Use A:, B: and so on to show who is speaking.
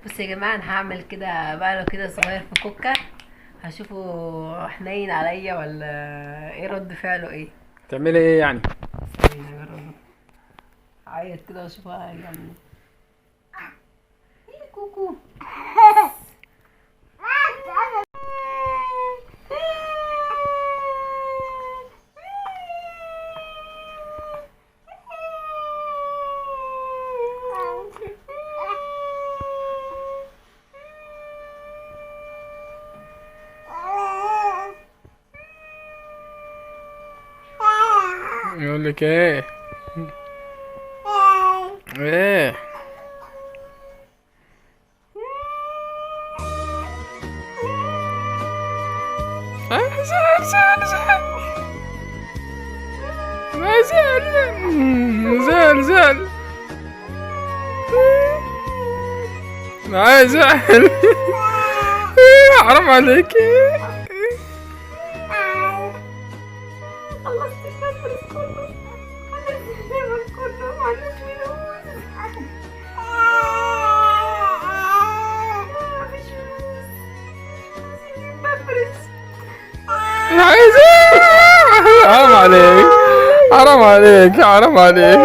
A: بص يا جماعة، انا هعمل كده بقى كده صغير في كوكا، هشوفه حنين عليا ولا ايه رد فعله ايه.
B: تعملي ايه يعني؟
A: استني هجربه. هعيط كده واشوفه هيعمل ايه. ايه كوكو؟
B: يقول لك ايه؟ ايه؟ زعل زعل زعل زعل زعل زعل زعل، حرام عليك.
A: خلصت البامبرز كله، خلصت اللبن كله، ما عنديش فلوس، مفيش فلوس، مفيش فلوس اجيب بامبرز.
B: حرام عليك، حرام عليك، حرام عليك.